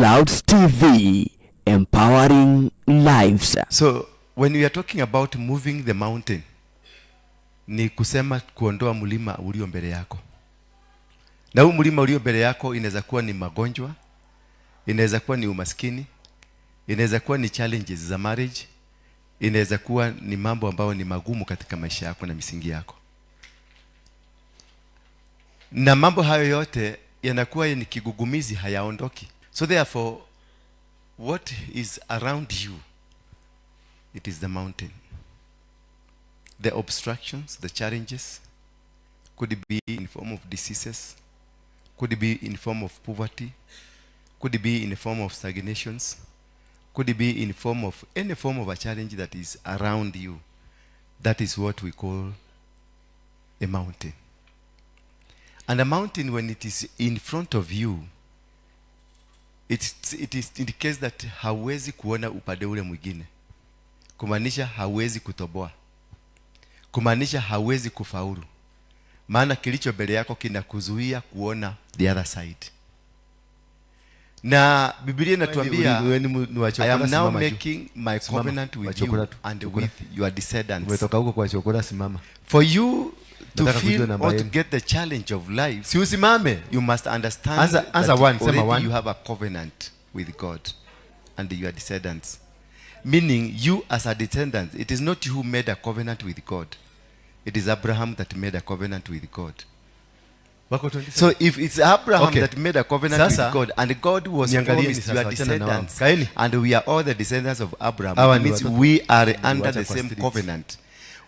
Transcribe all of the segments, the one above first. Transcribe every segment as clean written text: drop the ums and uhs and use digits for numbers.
Clouds TV, empowering lives. So when we are talking about moving the mountain, ni kusema kuondoa mlima ulio mbele yako. Na huu mlima ulio mbele yako inaweza kuwa ni magonjwa, inaweza kuwa ni umaskini, inaweza kuwa ni challenges za marriage, inaweza kuwa ni mambo ambayo ni magumu katika maisha yako na misingi yako. Na mambo hayo yote yanakuwa ni kigugumizi, hayaondoki. So therefore, what is around you, it is the mountain. The obstructions, the challenges, could be in form of diseases, could be in form of poverty, could be in form of stagnations, could be in form of any form of a challenge that is around you. That is what we call a mountain. And a mountain, when it is in front of you, it is indicates that hawezi kuona upande ule mwingine. Kumaanisha hawezi kutoboa. Kumaanisha hawezi kufaulu. Maana kilicho mbele yako kinakuzuia kuona the other side. Na Biblia inatuambia, I am now making my covenant with you and with your descendants. Umetoka huko kwa chokora, simama. For you to feel or to get the challenge of life, si usimame, you must understand answer that one, already one. You have a covenant with God and your descendants. Meaning you as a descendant, it is not you who made a covenant with God. It is Abraham that made a covenant with God. So if it's Abraham okay, that made a covenant sasa, with God, and God was promised your descendants, and we are all the descendants of Abraham, it means we are under the same covenant.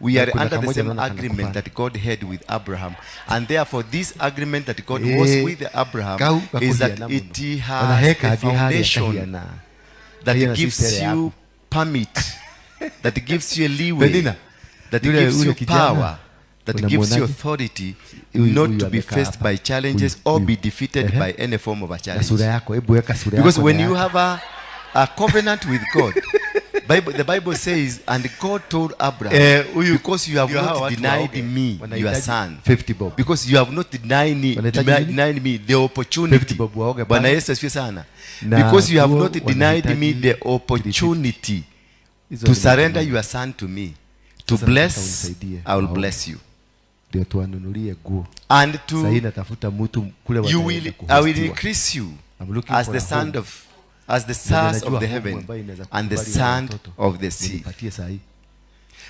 We are under the same agreement that God had with Abraham. And therefore, this agreement that God was with Abraham is that it has a foundation that gives you permit, that gives you a leeway, that gives you power, that gives you authority not to be faced by challenges or be defeated by any form of a challenge. Because when you have a covenant with God, the Bible says, and God told Abraham, because you have not denied me your son, because you have not denied me the opportunity. Bwana Yesu asifiwe sana. Because you have not denied me the opportunity to surrender your son to me, to bless, I will bless you. And to you will, I will increase you as the sand of, as the stars of the heaven and the sand of the sea.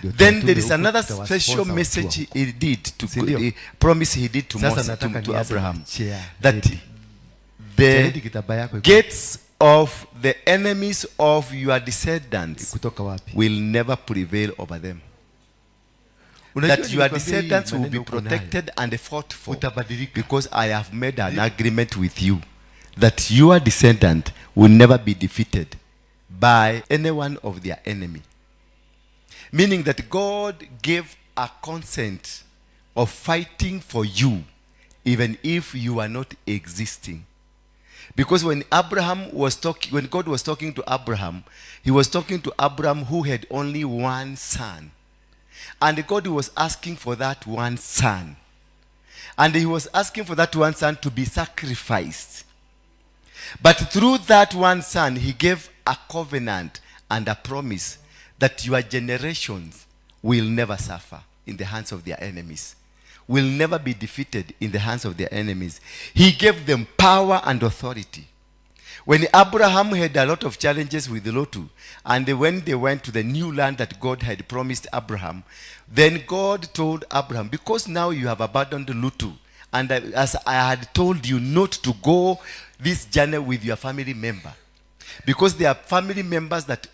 Then there is another special message he did to the promise he did to Moses, to Abraham, that the gates of the enemies of your descendants will never prevail over them. That your descendants will be protected and fought for, because I have made an agreement with you that your descendant will never be defeated by any one of their enemy. Meaning that God gave a consent of fighting for you, even if you are not existing. Because when Abraham was talking, when God was talking to Abraham, he was talking to Abraham who had only one son. And God was asking for that one son. And he was asking for that one son to be sacrificed. But through that one son, he gave a covenant and a promise that your generations will never suffer in the hands of their enemies, will never be defeated in the hands of their enemies. He gave them power and authority. When Abraham had a lot of challenges with Lotu, and when they went to the new land that God had promised Abraham, then God told Abraham, because now you have abandoned Lotu, and as I had told you not to go this journey with your family member, because there are family members that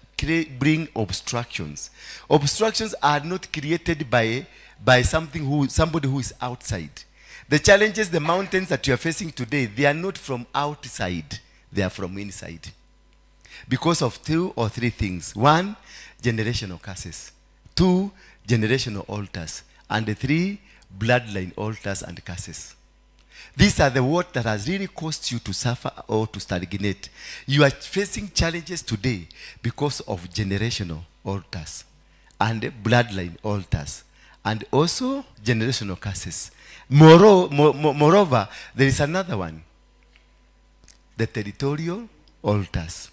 bring obstructions. Obstructions are not created by somebody who is outside. The challenges, the mountains that you are facing today, they are not from outside. They are from inside. Because of two or three things. One, generational curses. Two, generational altars. And three, bloodline altars and curses. These are the what that has really caused you to suffer or to stagnate. You are facing challenges today because of generational altars and bloodline altars and also generational curses. Moreover, there is another one. The territorial altars.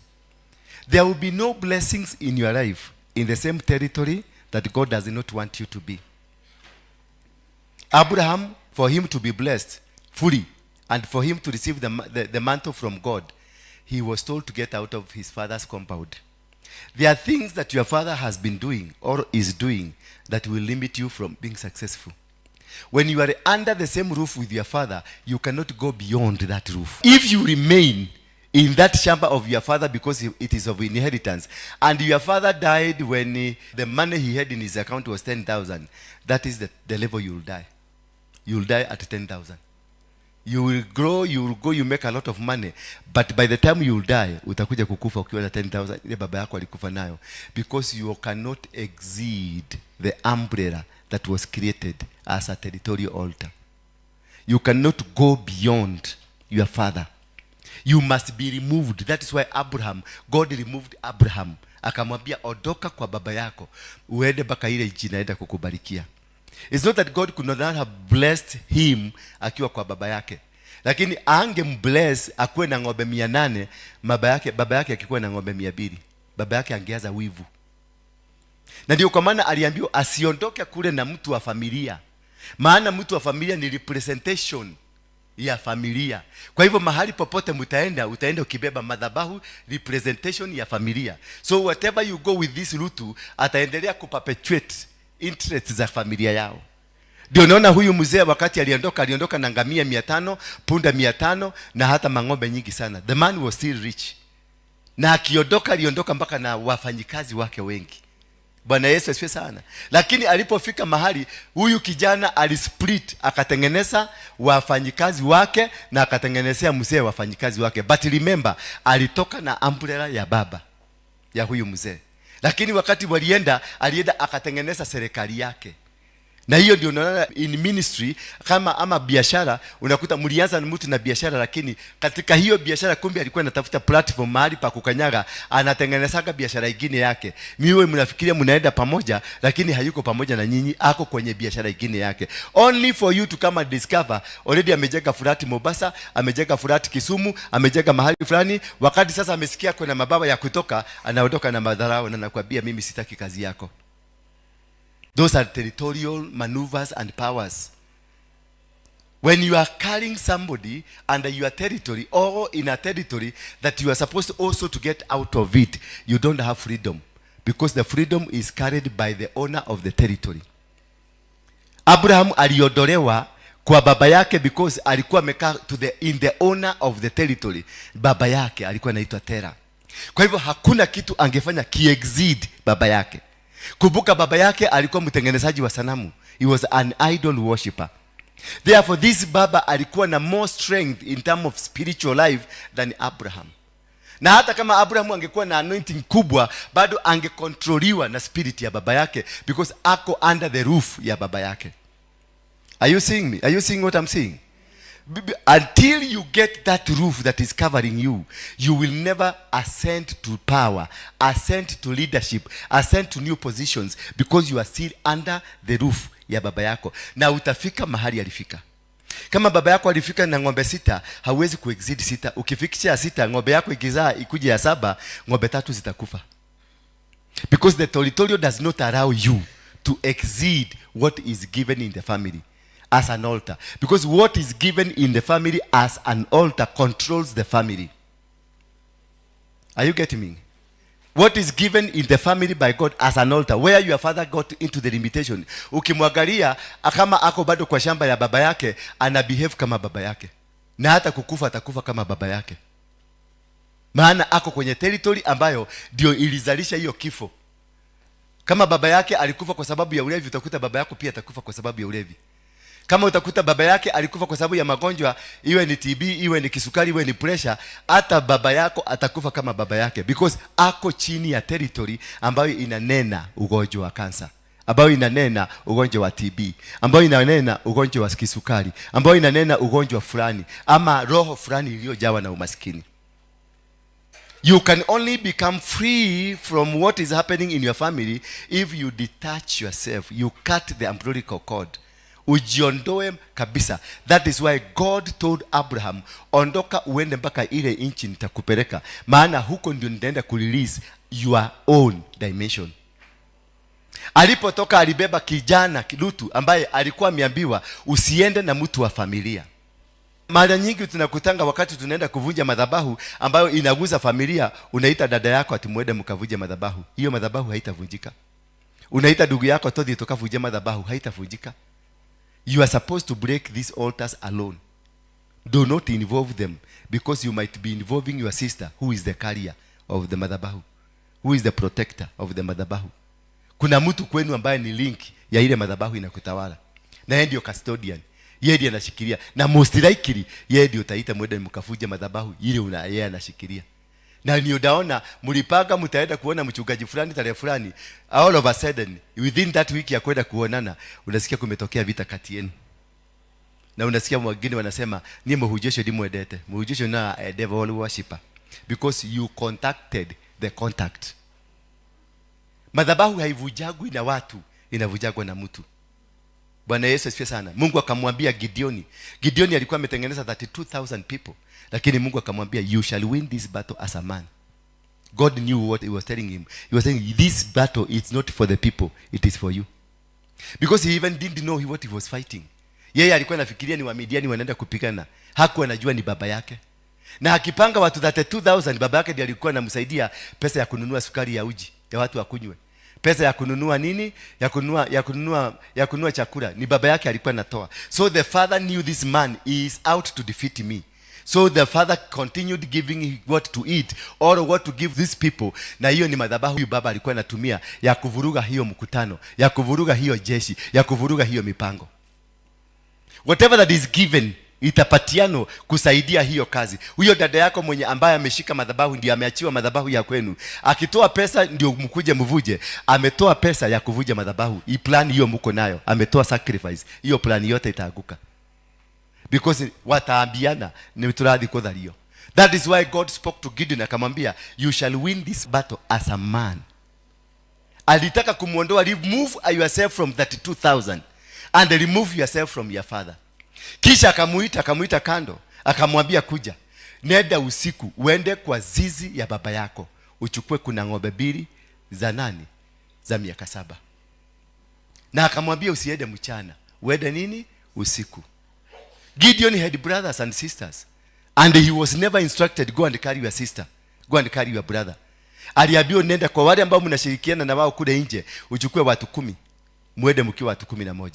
There will be no blessings in your life in the same territory that God does not want you to be. Abraham, for him to be blessed fully and for him to receive the mantle from God, he was told to get out of his father's compound. There are things that your father has been doing or is doing that will limit you from being successful. When you are under the same roof with your father, you cannot go beyond that roof. If you remain in that chamber of your father because it is of inheritance, and your father died when the money he had in his account was 10,000, that is the level you will die. You will die at 10,000. You will grow, you will go, you make a lot of money, but by the time you will die, utakuja kukufa ukiwa na 10,000 ile baba yako alikufa nayo, because you cannot exceed the umbrella that was created as a territorial altar. You cannot go beyond your father. You must be removed. That is why Abraham, God removed Abraham. Akamwambia, odoka kwa baba yako, uende mpaka ile nchi naenda kukubarikia. It's not that God could not have blessed him akiwa kwa baba yake. Lakini angembless akuwe na ng'ombe 800, baba yake akikuwa na ng'ombe 200. Baba yake angeanza wivu. Na ndio kwa maana aliambiwa asiondoke kule na mtu wa familia. Maana mtu wa familia ni representation ya familia. Kwa hivyo mahali popote mtaenda, utaenda ukibeba madhabahu representation ya familia. So whatever you go with this route, ataendelea kuperpetuate interests za familia yao. Ndio naona huyu mzee wakati aliondoka na ngamia 500, punda 500 na hata mang'ombe nyingi sana. The man was still rich. Na akiondoka aliondoka mpaka na wafanyikazi wake wengi. Bwana Yesu asifiwe sana. Lakini alipofika mahali huyu kijana alisplit, akatengeneza wafanyikazi wake na akatengenezea mzee wafanyikazi wake. But remember, alitoka na umbrella ya baba ya huyu mzee. Lakini wakati walienda, alienda akatengeneza serikali yake. Na hiyo ndio unaona in ministry kama ama biashara, unakuta mlianza na mtu na biashara, lakini katika hiyo biashara kumbe alikuwa anatafuta platform mahali pa kukanyaga, anatengenezaga biashara nyingine yake. Miwe mnafikiria mnaenda pamoja, lakini hayuko pamoja na nyinyi, ako kwenye biashara nyingine yake. Only for you to come and discover already amejenga furati Mombasa, amejenga furati Kisumu, amejenga mahali fulani. Wakati sasa amesikia kuna mababa ya kutoka, anaondoka na madharau na anakuambia mimi sitaki kazi yako. Those are territorial maneuvers and powers. When you are carrying somebody under your territory or in a territory that you are supposed also to get out of it, you don't have freedom, because the freedom is carried by the owner of the territory. Abraham aliondolewa kwa baba yake because alikuwa amekaa in the owner of the territory. Baba yake alikuwa anaitwa Tera. Kwa hivyo hakuna kitu angefanya kiexceed baba yake. Kumbuka baba yake alikuwa mtengenezaji wa sanamu. He was an idol worshipper. Therefore this baba alikuwa na more strength in terms of spiritual life than Abraham. Na hata kama Abraham angekuwa na anointing kubwa, bado angekontroliwa na spirit ya baba yake, because ako under the roof ya baba yake. Are you seeing me? Are you seeing what I'm seeing? Until you get that roof that is covering you, you will never ascend to power, ascend to leadership, ascend to new positions, because you are still under the roof ya baba yako. Na utafika mahali alifika. Kama baba yako alifika na ng'ombe 6, hauwezi kuexceed 6. Ukifikisha 6, ng'ombe yako ikizaa ikuje ya 7, ng'ombe 3 zitakufa. Because the territorial does not allow you to exceed what is given in the family as an altar. Because what is given in the family as an altar controls the family. Are you getting me? What is given in the family by God as an altar, where your father got into the limitation. Ukimwangalia kama ako bado kwa shamba ya baba yake, ana behave kama baba yake. Na hata kukufa atakufa kama baba yake. Maana ako kwenye territory ambayo ndio ilizalisha hiyo kifo. Kama baba yake alikufa kwa sababu ya ulevi, utakuta baba yako pia atakufa kwa sababu ya ulevi. Kama utakuta baba yake alikufa kwa sababu ya magonjwa, iwe ni TB, iwe ni kisukari, iwe ni pressure, hata baba yako atakufa kama baba yake, because ako chini ya territory ambayo inanena ugonjwa wa kansa, ambayo inanena ugonjwa wa TB, ambayo inanena ugonjwa wa kisukari, ambayo inanena ugonjwa fulani ama roho fulani iliyojawa na umaskini. You can only become free from what is happening in your family if you detach yourself. You cut the umbilical cord. Ujiondoe kabisa. That is why God told Abraham, ondoka uende mpaka ile nchi nitakupeleka, maana huko ndio nitaenda kurelease your own dimension. Alipotoka alibeba kijana Lutu ambaye alikuwa ameambiwa usiende na mtu wa familia. Mara nyingi tunakutanga wakati tunaenda kuvunja madhabahu ambayo inagusa familia, unaita dada yako ati muende mkavunje madhabahu. Hiyo madhabahu haitavunjika. Unaita ndugu yako todhi tukavunje madhabahu, haitavunjika. You are supposed to break these altars alone. Do not involve them, because you might be involving your sister who is the carrier of the madhabahu, who is the protector of the madhabahu. Kuna mtu kwenu ambaye ni link ya ile madhabahu inakutawala, na yeye ndio custodian, yeye ndiye anashikilia, na most likely yeye ndio utaita mwende mkavunje madhabahu ile una yeye anashikilia. Na ni udaona mlipanga mtaenda kuona mchungaji fulani tarehe fulani, all of a sudden within that week ya kwenda kuonana unasikia kumetokea vita kati yenu. Na unasikia wengine wanasema ni muhujesho ndimwendete, muhujesho na a devil worshipper, because you contacted the contact. Madhabahu haivujagwi na watu, inavujagwa na mtu. Bwana Yesu asifiwe sana. Mungu akamwambia Gideoni. Gideoni alikuwa ametengeneza 32,000 people, lakini Mungu akamwambia you shall win this battle as a man. God knew what he was telling him. He was saying this battle is not for the people, it is for you. Because he even didn't know what he was fighting. Yeye alikuwa anafikiria ni Wamidiani wanaenda kupigana. Hakuwa anajua ni baba yake. Na akipanga watu 32,000, baba yake ndiye alikuwa anamsaidia pesa ya kununua sukari ya uji ya watu wakunywe. Pesa ya kununua nini? Ya kununua chakula. Ni baba yake alikuwa anatoa. So the father knew this man is out to defeat me. So the father continued giving what to eat or what to give these people. Na hiyo ni madhabahu huyu baba alikuwa anatumia ya kuvuruga hiyo mkutano, ya kuvuruga hiyo jeshi, ya kuvuruga hiyo mipango. Whatever that is given itapatiano kusaidia hiyo kazi. Huyo dada yako mwenye ambaye ameshika madhabahu ndiye ameachiwa madhabahu ya kwenu. Akitoa pesa ndio mkuje mvuje. Ametoa pesa ya kuvuja madhabahu. Hii plan hiyo mko nayo. Ametoa sacrifice. Hiyo plan yote itaanguka. Because wataambiana ni turadhi kudhalio. That is why God spoke to Gideon akamwambia you shall win this battle as a man. Alitaka kumuondoa, remove yourself from 32,000 and remove yourself from your father. Kisha akamuita kando, akamwambia kuja, nenda usiku uende kwa zizi ya baba yako, uchukue kuna ng'ombe mbili za nani? Za miaka 7. Na akamwambia usiende mchana, uende nini? Usiku. Gideon had brothers and sisters, and he was never instructed go and carry your sister, go and carry your brother. Aliambiwa nenda kwa wale ambao mnashirikiana na wao kule nje, uchukue watu 10, muende mkiwa watu 11.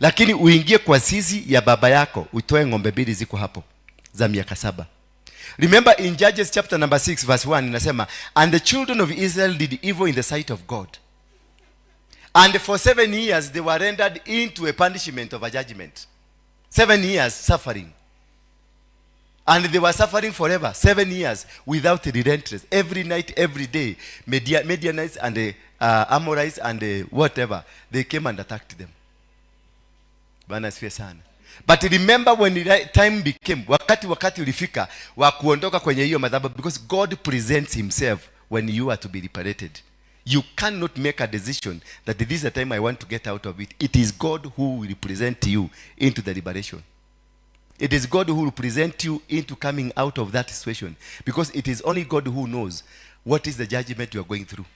Lakini uingie kwa zizi ya baba yako, utoe ng'ombe mbili ziko hapo za miaka 7. Remember in Judges chapter number 6 verse 1 inasema, and the children of Israel did evil in the sight of God. And for 7 years they were rendered into a punishment of a judgment. 7 years suffering. And they were suffering forever. 7 years without relentless. Every night, every day, Midianites and the Amorites and the whatever, they came and attacked them. Bwana asifiwe sana. But remember when the time became, wakati ulifika wa kuondoka kwenye hiyo madhabahu, because God presents himself when you are to be liberated. You cannot make a decision that this is the time I want to get out of it. It is God who will present you into the liberation. It is God who will present you into coming out of that situation, because it is only God who knows what is the judgment you are going through.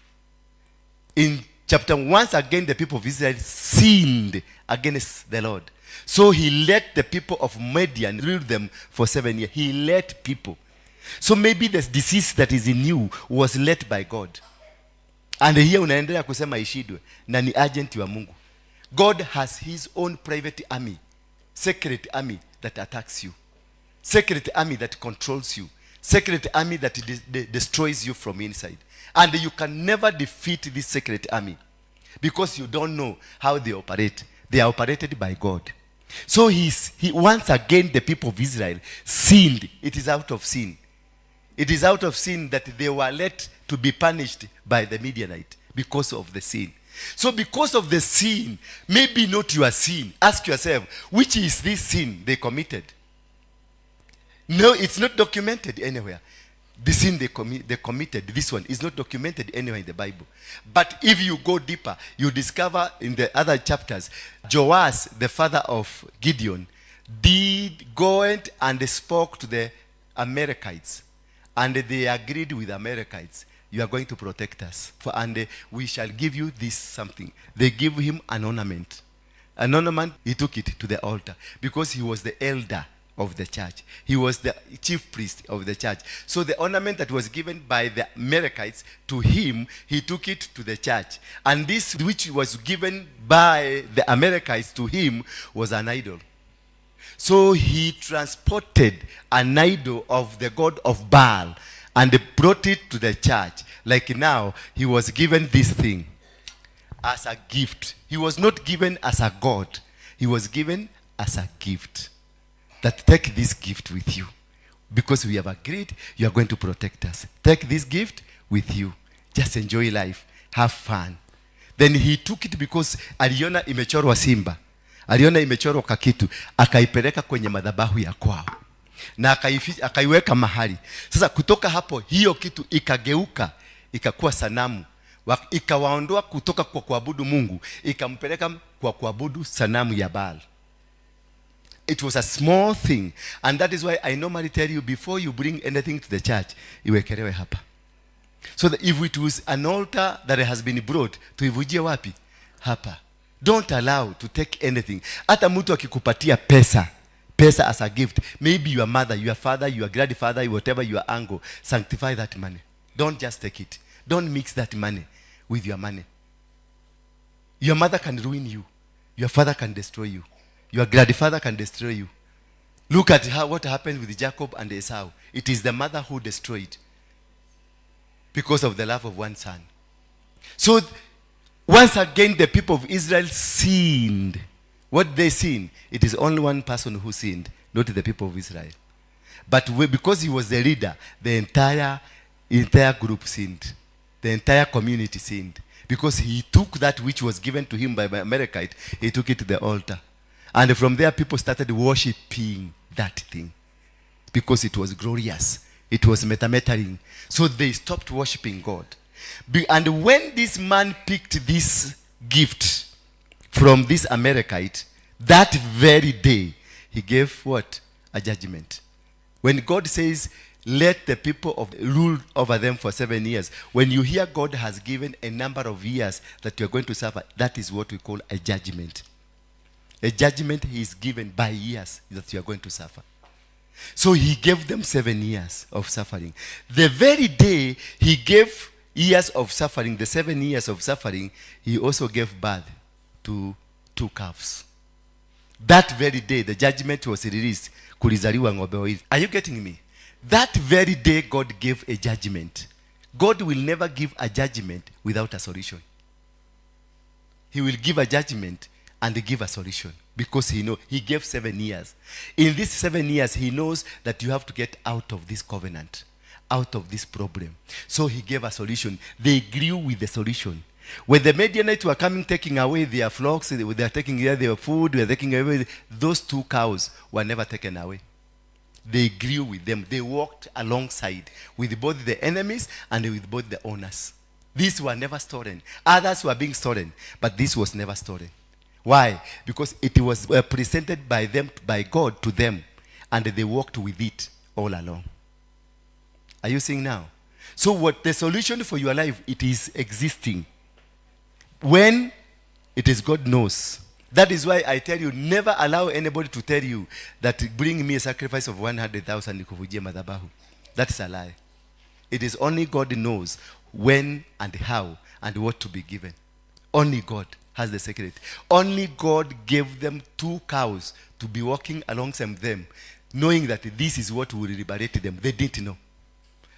In chapter 1, once again the people of Israel sinned against the Lord. So he let the people of Midian rule them for 7 years. He let people. So maybe the disease that is in you was let by God. And here unaendelea kusema ishidwe, na ni agent wa Mungu. God has his own private army, secret army that attacks you, secret army that controls you, secret army that destroys you from inside. And you can never defeat this secret army because you don't know how they operate. They are operated by God. So he once again the people of Israel sinned. It is out of sin. It is out of sin that they were let to be punished by the Midianite because of the sin. So because of the sin, maybe not your sin. Ask yourself, which is this sin they committed? No, it's not documented anywhere. The sin they committed, this one, is not documented anywhere in the Bible. But if you go deeper, you discover in the other chapters, Joash, the father of Gideon, did go and spoke to the Amalekites. And they agreed with the Amalekites, you are going to protect us, and we shall give you this something. They give him an ornament. An ornament, he took it to the altar because he was the elder of the church. He was the chief priest of the church. So the ornament that was given by the Amalekites to him, he took it to the church. And this which was given by the Amalekites to him was an idol. So he transported an idol of the god of Baal and brought it to the church. Like now, he was given this thing as a gift. He was not given as a god. He was given as a gift. That take this gift with you. Because we have agreed, you are going to protect us. Take this gift with you. Just enjoy life. Have fun. Then he took it because aliona imechorwa simba. Aliona imechorwa kakitu. Akaipeleka kwenye madhabahu ya kwao. Na akaiweka mahali. Sasa kutoka hapo, hiyo kitu ikageuka, ikakuwa sanamu. Ikawaondoa kutoka kwa kuabudu Mungu, ikampeleka kwa kuabudu sanamu ya Baal. It was a small thing. And that is why I normally tell you, before you bring anything to the church, iwekelewe hapa. So that if it was an altar that has been brought, tuivujie wapi? Hapa. Don't allow to take anything. Hata mtu akikupatia pesa, pesa as a gift, maybe your mother, your father, your grandfather, whatever your uncle, sanctify that money. Don't just take it. Don't mix that money with your money. Your mother can ruin you. Your father can destroy you. Your grandfather can destroy you. Look at what happened with Jacob and Esau. It is the mother who destroyed because of the love of one son. So once again, the people of Israel sinned. What they sinned, it is only one person who sinned, not the people of Israel. But because he was the leader, the entire group sinned. The entire community sinned. Because he took that which was given to him by the Amalekite, he took it to the altar. And from there, people started worshiping that thing. Because it was glorious. It was metametering. So they stopped worshiping God. And when this man picked this gift from this Amalekite, that very day, he gave what? A judgment. When God says, let the people of rule over them for 7 years, when you hear God has given a number of years that you are going to suffer, that is what we call a judgment. A judgment is given by years that you are going to suffer. So he gave them 7 years of suffering. The very day he gave years of suffering, the 7 years of suffering, he also gave birth to 2 calves. That very day, the judgment was released. Kulizaliwa ng'ombe wawili. Are you getting me? That very day, God gave a judgment. God will never give a judgment without a solution. He will give a judgment and give a solution. Because he knows, he gave 7 years. In these 7 years, he knows that you have to get out of this covenant, out of this problem. So he gave a solution. They grew with the solution. When the Midianites were coming, taking away their flocks, they were taking away their food, they were taking away, those 2 cows were never taken away. They grew with them. They walked alongside with both the enemies and with both the owners. These were never stolen. Others were being stolen, but this was never stolen. Why? Because it was presented by them, by God to them, and they walked with it all along. Are you seeing now? So what the solution for your life, it is existing. When it is God knows. That is why I tell you, never allow anybody to tell you that bring me a sacrifice of 100,000 nikuvujie madhabahu. That's a lie. It is only God knows when and how and what to be given. Only God has the secret. Only God gave them 2 cows to be walking alongside them, knowing that this is what will liberate them. They didn't know.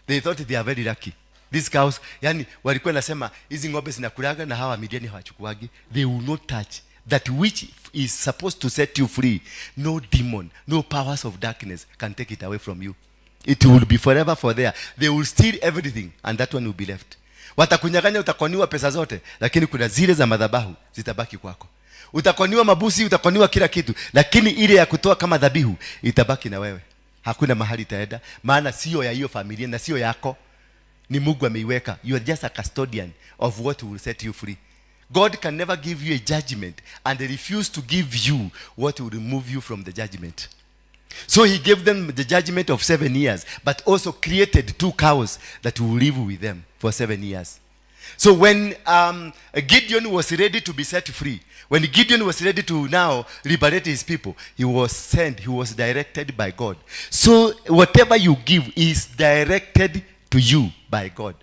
They thought they are very lucky. These cows, yani walikuwa nasema hizi ng'ombe zinakulaga na hawa Midiani hawachukuagi. They will not touch that which is supposed to set you free. No demon, no powers of darkness can take it away from you. It will be forever for there. They will steal everything and that one will be left. Watakunyang'anya, utakoniwa pesa zote, lakini kuna zile za madhabahu zitabaki kwako. Utakoniwa mabusi, utakoniwa kila kitu, lakini ile ya kutoa kama dhabihu itabaki na wewe. Hakuna mahali itaenda, maana sio ya hiyo familia na sio yako. Ni Mungu ameiweka. You are just a custodian of what will set you free. God can never give you a judgment and refuse to give you what will remove you from the judgment. So he gave them the judgment of 7 years, but also created 2 cows that will live with them for 7 years. So when Gideon was ready to be set free, when Gideon was ready to now liberate his people, he was sent, he was directed by God. So whatever you give is directed to you by God.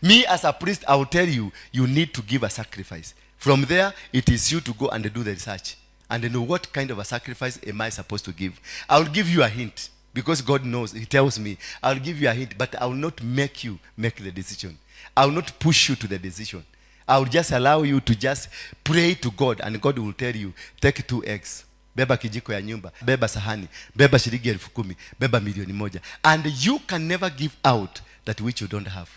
Me as a priest, I will tell you, you need to give a sacrifice. From there, it is you to go and do the research and know what kind of a sacrifice am I supposed to give. I will give you a hint, because God knows, he tells me, I will give you a hint, but I will not make you make the decision. I will not push you to the decision. I will just allow you to just pray to God, and God will tell you, take 2 eggs, beba kijiko ya nyumba, beba sahani, beba shilingi 10,000, beba 1,000,000. And you can never give out that which you don't have.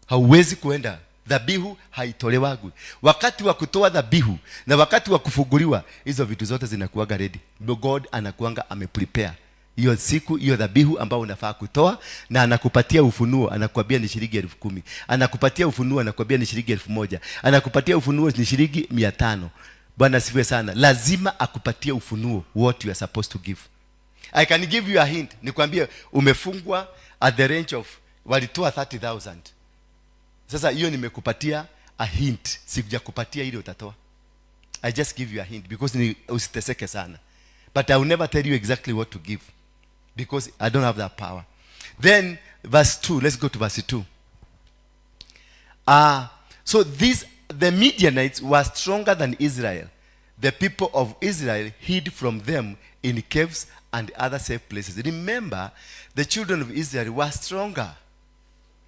Hauwezi kuenda. Dhabihu haitolewagwi. Wakati wa kutoa dhabihu na wakati wa kufunguliwa, hizo vitu zote zinakuwaga ready. God anakuanga ameprepare hiyo siku, hiyo dhabihu ambayo unafaa kutoa, na anakupatia ufunuo, anakuambia ni shilingi 10,000. Anakupatia ufunuo, anakuambia ni shilingi 1,000. Anakupatia ufunuo ni shilingi 500. Bwana asifiwe sana. Lazima akupatie ufunuo what you are supposed to give. I can give you a hint. Nikwambie umefungwa at the range of walitoa 30,000. Sasa hiyo nimekupatia a hint, sikujakupatia ile utatoa. I just give you a hint because ni usiteseke sana. But I will never tell you exactly what to give because I don't have that power. Then verse 2, let's go to verse 2. So the Midianites were stronger than Israel. The people of Israel hid from them in caves and other safe places. Remember, the children of Israel were stronger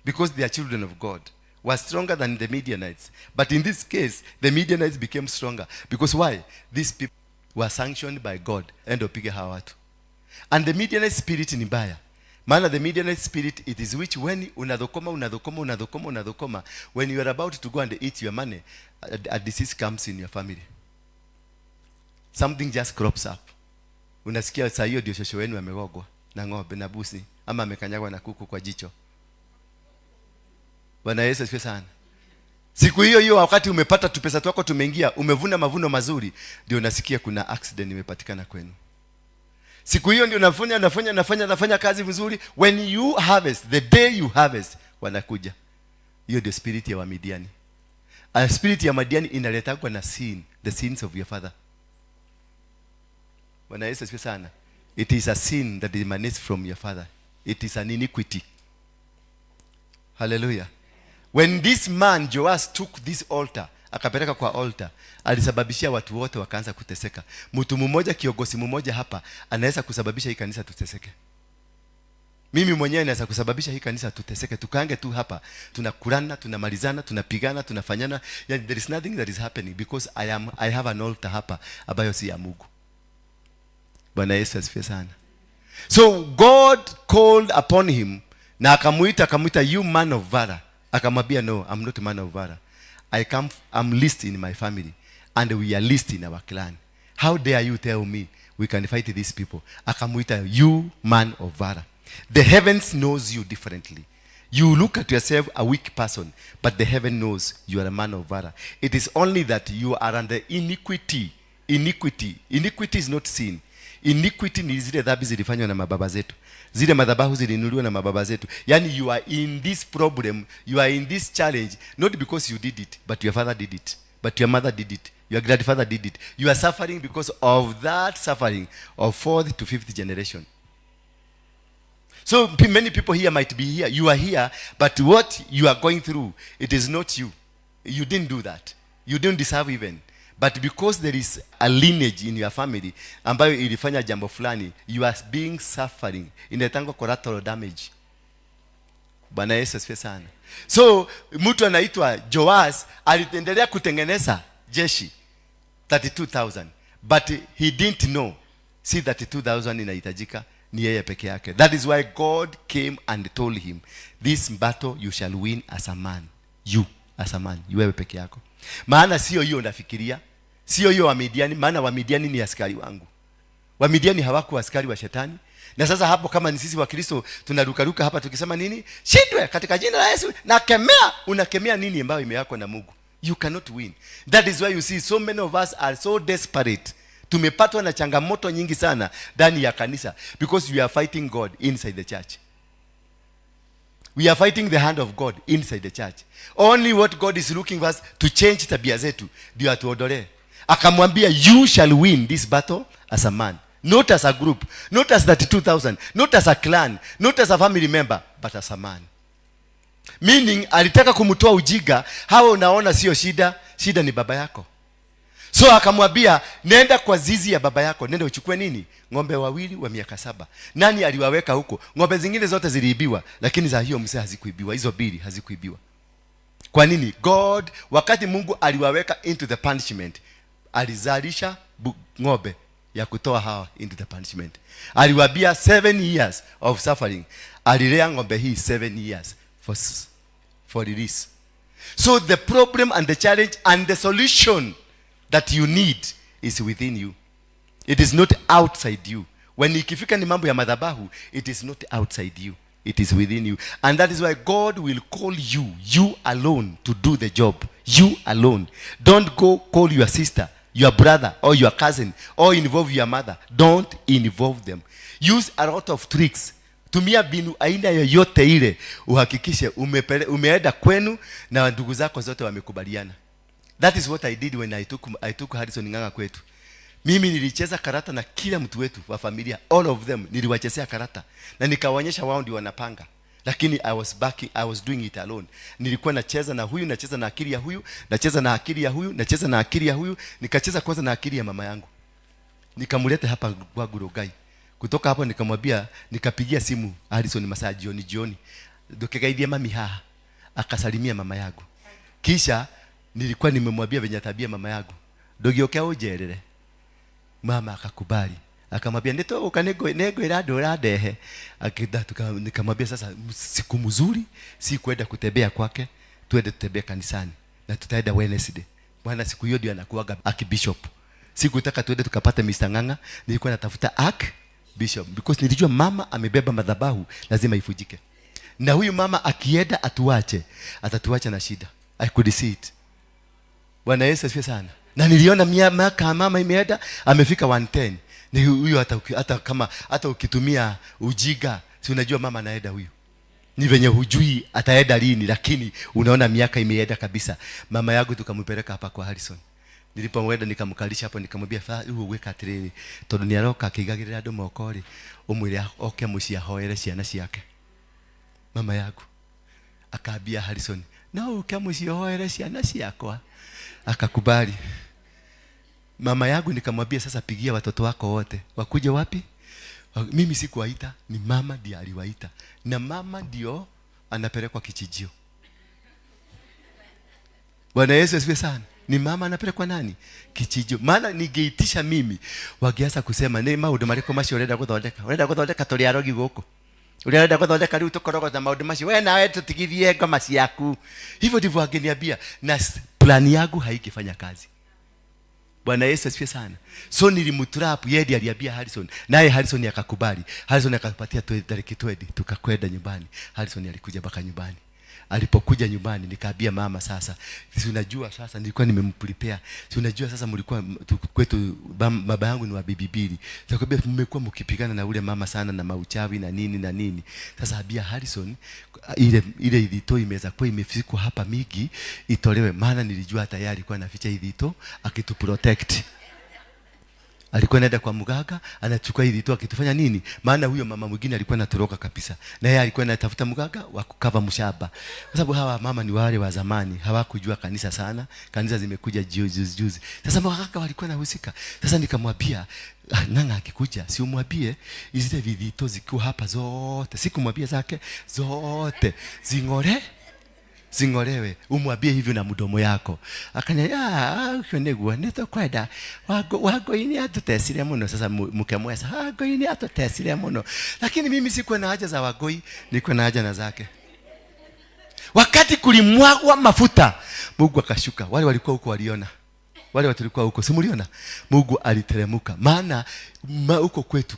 because they are children of God, were stronger than the Midianites. But in this case, the Midianites became stronger. Because why? These people were sanctioned by God. Endo pige hawa watu. And the Midianite spirit ni mbaya. Maana the Midianite spirit, it is which when unadhokoma, unadhokoma, unadhokoma, unadhokoma, when you are about to go and eat your money, a disease comes in your family. Something just crops up. Unasikia saa hiyo ndio shosho wenu amegogwa na ng'ombe na busi, ama amekanyagwa na kuku kwa jicho. Bwana Yesu asifiwe sana. Siku hiyo hiyo wakati umepata tu pesa twako tumeingia, umevuna mavuno mazuri, ndio unasikia kuna accident imepatikana kwenu. Siku hiyo ndio nafanya kazi vizuri. When you harvest, the day you harvest, wanakuja. Hiyo ndio spirit ya Wamidiani. A spirit ya Midiani inaletwa na sin, the sins of your father. Bwana Yesu asifiwe sana. It is a sin that emanates from your father. It is an iniquity. Hallelujah. When this man Joash took this altar, akapeleka kwa altar, alisababishia watu wote wakaanza kuteseka. Mtu mmoja, kiongozi mmoja hapa anaweza kusababisha hii kanisa tuteseke. Mimi mwenyewe naweza kusababisha hii kanisa tuteseke. Tukaange tu hapa, tunakulana, tunamalizana, tunapigana, tunafanyana. Yani, there is nothing that is happening because I have an altar hapa ambayo si ya Mungu. Bwana Yesu asifiwe sana. So God called upon him na akamuita you man of valor. Akamwambia no, I'm not a man of valor. I'm least in my family and we are least in our clan. How dare you tell me we can fight these people? Akamuita you man of valor. The heavens knows you differently. You look at yourself a weak person, but the heaven knows you are a man of valor. It is only that you are under iniquity. Iniquity. Iniquity is not sin. Iniquity ni zile dhambi zilifanywa na mababa zetu. Zile madhabahu zilinunuliwa na mababa zetu. Yani you are in this problem, you are in this challenge, not because you did it, but your father did it, but your mother did it, your grandfather did it. You are suffering because of that suffering of 4th to 5th generation. So many people here might be here. You are here, but what you are going through, it is not you. You didn't do that. You didn't deserve even. But because there is a lineage in your family ambayo ilifanya jambo fulani, you are being suffering. Inaitangwa collateral damage. Bwana Yesu asifiwe sana. So mtu anaitwa Joash aliendelea kutengeneza jeshi 32,000, but he didn't know si 32,000 inahitajika, ni yeye peke yake. That is why God came and told him, this battle you shall win as a man. You as a man, wewe peke yako. Maana sio hiyo unafikiria, sio hiyo Wamidiani, maana Wamidiani ni askari wangu. Wamidiani hawakuwa askari wa shetani, Na sasa hapo kama ni sisi wa Kristo tunarukaruka hapa tukisema nini? Shindwe katika jina la Yesu. Na kemea, unakemea nini ambayo imewekwa na Mungu? You cannot win. That is why you see so many of us are so desperate. Tumepatwa na changamoto nyingi sana ndani ya kanisa because we are fighting God inside the church. We are fighting the hand of God inside the church. Only what God is looking for us to change tabia zetu ndio atuondolee. Akamwambia, you shall win this battle as a man, not as a group, not as 32,000, not as a clan, not as a family member, but as a man. Meaning alitaka kumtoa ujiga. Hawa unaona sio shida, shida ni baba yako. So akamwambia, nenda kwa zizi ya baba yako, nenda uchukue nini? Ng'ombe wawili wa miaka 7. Nani aliwaweka huko? Ng'ombe zingine zote ziliibiwa, lakini za hiyo mzee hazikuibiwa, hizo mbili hazikuibiwa. Kwa nini? God, wakati Mungu aliwaweka into the punishment, alizalisha ng'ombe ya kutoa hawa into the punishment. Aliwaambia 7 years of suffering. Alilea ng'ombe hii 7 years for release. So the problem and the challenge and the solution that you need is within you. It is not outside you. When ikifika ni mambo ya madhabahu, it is not outside you. It is within you. And that is why God will call you, you alone, to do the job. You alone. Don't go call your sister, your brother, or your cousin, or involve your mother. Don't involve them. Use a lot of tricks. Tumia binu aina yoyote ile uhakikishe umeenda kwenu na ndugu zako zote wamekubaliana. That is what I did when I took Harrison Ng'ang'a kwetu. Mimi nilicheza karata na kila mtu wetu wa familia, all of them niliwachezea karata na nikawaonyesha wao ndio wanapanga. Lakini I was doing it alone. Nilikuwa nacheza na huyu, nacheza na akili ya huyu, nacheza na akili ya huyu, nacheza na akili ya huyu, nikacheza kwanza na akili ya mama yangu. Nikamleta hapa kwa Gurogai. Kutoka hapo nikamwambia, nikapigia simu Harrison masaa jioni jioni. Ndokegaithia mami haha. Akasalimia mama yangu. Kisha nilikuwa nimemwambia venye tabia mama yangu. Ndogioke ujerere. Mama akakubali. Akamwambia nitoka nego ira ndehe. Akida nikamwambia sasa siku mzuri si kwenda kutembea kwake, tuende tutembee kanisani na tutaenda Wednesday. Bwana siku hiyo ndio anakuaga archbishop. Sikutaka tuende tukapate Mr. Ng'ang'a, nilikuwa natafuta archbishop because nilijua mama amebeba madhabahu lazima ifujike. Na huyu mama akienda atuache, atatuacha na shida. I could see it. Bwana Yesu asifiwe sana. Na niliona miaka mama imeenda amefika 110. Ni huyu hata kama hata ukitumia ujiga, si unajua mama anaenda huyu. Ni venye hujui ataenda lini, lakini unaona miaka imeenda kabisa. Mama yangu tukampeleka hapa kwa Harrison. Nilipomwenda nikamkalisha hapo nikamwambia fa weka atiriri tondu ni aroka akigagirira andu moko ri umwire oke mucii ahoere ciana ciake. Mama yangu akaambia Harrison, no uke mucii ahoere ciana ciakwa. Akakubali. Mama yangu nikamwambia sasa pigia watoto wako wote. Wakuje wapi? Mimi sikuwaita, ni mama ndiye aliwaita. Na mama ndio anapelekwa kichijio. Bwana Yesu asifiwe sana. Ni mama anapelekwa nani? Kichijio. Maana ningeitisha mimi, wangeanza kusema ni maundu mariko macio urenda guthondeka. Urenda guthondeka turi arogi guku. Urenda guthondeka riu tukorogota maundu macio. We nawe tutigithie ngoma ciaku. Hivyo ndivyo angeniambia, na plani yangu haikifanya kazi. Bwana Yesu asifiwe sana. So nilimtrap, yeye ndiye aliambia Harrison, naye Harrison akakubali. Harrison akapatia tariki 20 tukakwenda nyumbani. Harrison alikuja mpaka nyumbani. Alipokuja nyumbani nikaambia mama sasa, si unajua sasa nilikuwa nimemprepare. Si unajua sasa mlikuwa kwetu baba yangu ni wa bibi mbili. Sasa mmekuwa mkipigana na ule mama sana na mauchawi na nini na nini. Sasa ambia Harrison ile ithito imeweza kwa imefikwa hapa migi itolewe, maana nilijua tayari alikuwa anaficha ithito akituprotect. Alikuwa anaenda kwa mganga anachukua ithito akitufanya nini? Maana huyo mama mwingine alikuwa anatoroka kabisa. Na yeye alikuwa anatafuta mganga wa kukava mshaba. Kwa sababu hawa mama ni wale wa zamani, hawakujua kanisa sana. Kanisa zimekuja juzi juzi. Sasa mganga walikuwa anahusika. Sasa nikamwambia Ng'ang'a akikuja si umwambie zile vithito zikiwa hapa zote. Sikumwambia zake zote. Zingore zingolewe, umwambie hivyo na mdomo yako. Akaniambia ucio niguo nitukwenda Wangũi atutecire muno. Sasa mkemwesa Wangũi atutecire muno, lakini mimi sikuwa na haja za Wangũi, nilikuwa na haja na zake. Wakati kulimwagwa mafuta, Mungu akashuka. Wale walikuwa huko waliona, Wale watu walikuwa huko, si mliona? Mungu aliteremuka. Maana huko kwetu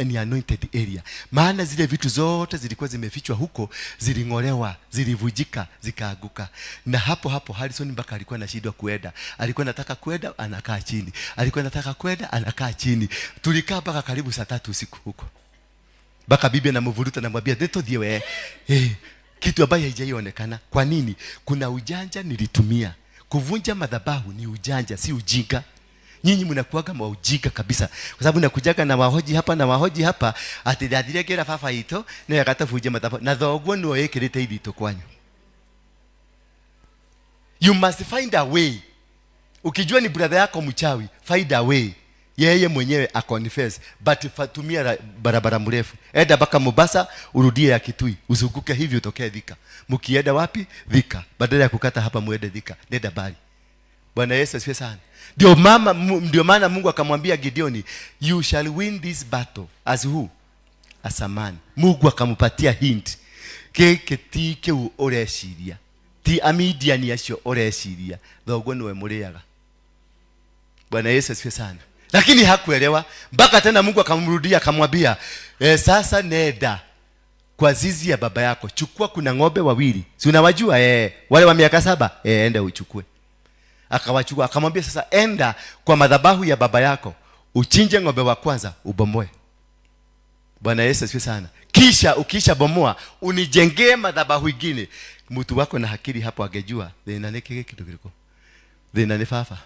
ni anointed area. Maana zile vitu zote zilikuwa zimefichwa huko, ziling'olewa, zilivujika, zikaaguka. Na hapo hapo Harrison mpaka alikuwa anashindwa kuenda. Alikuwa anataka kuenda, anakaa chini. Alikuwa anataka kuenda, anakaa chini. Tulikaa mpaka karibu saa 3 usiku huko. Mpaka bibi anamvuruta anamwambia, "Nito we." Kitu ambayo haijaionekana. Kwa nini? Kuna ujanja nilitumia. Kuvunja madhabahu ni ujanja, si ujinga. Nyinyi mnakuaga mwa ujinga kabisa. Kwa sababu nakujaga na wahoji hapa na wahoji hapa, ati ndathire ngera baba ito na yakatavunja madhabahu. Na thoguo no ekirite ithito kwanyu. You must find a way. Ukijua ni brother yako mchawi, find a way. Yeye mwenyewe aconfess, but tumia barabara mrefu. Enda mpaka Mombasa, urudie ya Kitui, uzunguke hivi utokee Thika. Mkienda wapi? Thika. Badala ya kukata hapa muende Thika, nenda bali. Bwana Yesu asifiwe sana. Ndio maana Mungu akamwambia Gideoni, you shall win this battle as who? As a man. Mungu akampatia hint. Keke ti keu ureciria. Ti Amidiani acio ureciria. Thoguo niwe muriaga. Bwana Yesu asifiwe sana. Lakini hakuelewa mpaka tena Mungu akamrudia akamwambia, sasa nenda kwa zizi ya baba yako, chukua kuna ng'ombe wawili. Si unawajua wale wa miaka 7, enda uchukue. Akawachukua akamwambia sasa enda kwa madhabahu ya baba yako, uchinje ng'ombe wa kwanza ubomoe. Bwana Yesu asifiwe sana. Kisha ukisha bomoa unijengee madhabahu ingine. Mtu wako na hakiri hapo angejua thina ni kiki kitu kiliko. Thina ni fafa.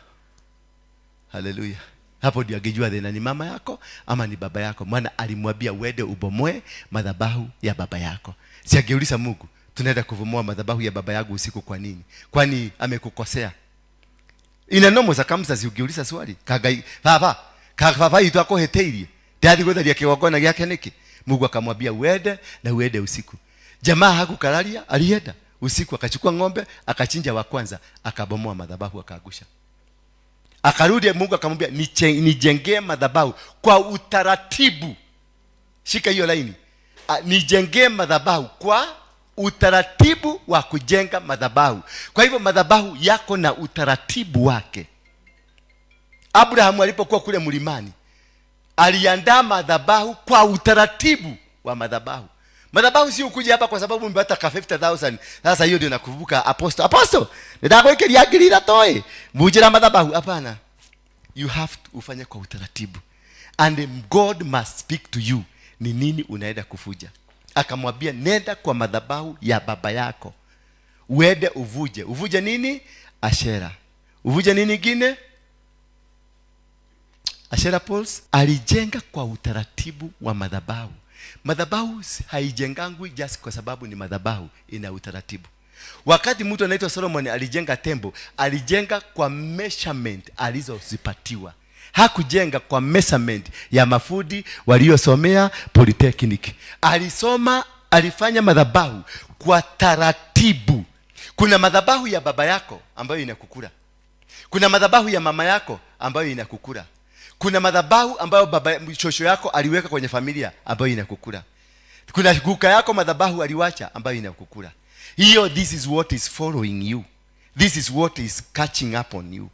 Haleluya. Hapo ndio angejua thina ni mama yako ama ni baba yako. Maana alimwambia uende ubomoe madhabahu ya baba yako. Si angeuliza Mungu, tunaenda kubomoa madhabahu ya baba yangu usiku kwa nini? Kwani amekukosea? Ina nomo za kamsa ziugiuliza swali. Kagai baba, baba itu akoheteirie. Ndathi gutharia kigongona giake niki? Mungu akamwambia uende na uende usiku. Jamaa hakukalalia, alienda usiku akachukua ng'ombe, akachinja wa kwanza, akabomoa madhabahu akaangusha. Akarudi Mungu akamwambia nijengee madhabahu kwa utaratibu. Shika hiyo laini. Nijengee madhabahu kwa utaratibu wa kujenga madhabahu. Kwa hivyo madhabahu yako na utaratibu wake. Abrahamu alipokuwa kule mlimani, aliandaa madhabahu kwa utaratibu wa madhabahu. Madhabahu sio kuja hapa kwa sababu umepata ka 50,000. Sasa hiyo ndio nakuvuka apostle. Apostle, nitakuwekelea ngiri toe. Mujira madhabahu hapana. You have to ufanye kwa utaratibu. And God must speak to you. Ni nini unaenda kufuja? Akamwambia nenda kwa madhabahu ya baba yako. Uende uvuje. Uvuje nini? Ashera. Uvuje nini gine? Ashera poles. Alijenga kwa utaratibu wa madhabahu. Madhabahu haijengangwi just kwa sababu ni madhabahu, ina utaratibu. Wakati mtu anaitwa Solomon alijenga temple, alijenga kwa measurement alizozipatiwa. Hakujenga kwa measurement ya mafundi waliosomea polytechnic. Alisoma, alifanya madhabahu kwa taratibu. Kuna madhabahu ya baba yako ambayo inakukura. Kuna madhabahu ya mama yako ambayo inakukura. Kuna madhabahu ambayo baba shosho yako aliweka kwenye familia ambayo inakukura. Kuna guka yako madhabahu aliwacha ambayo inakukura. Hiyo, this is what is following you. This is what is catching up on you.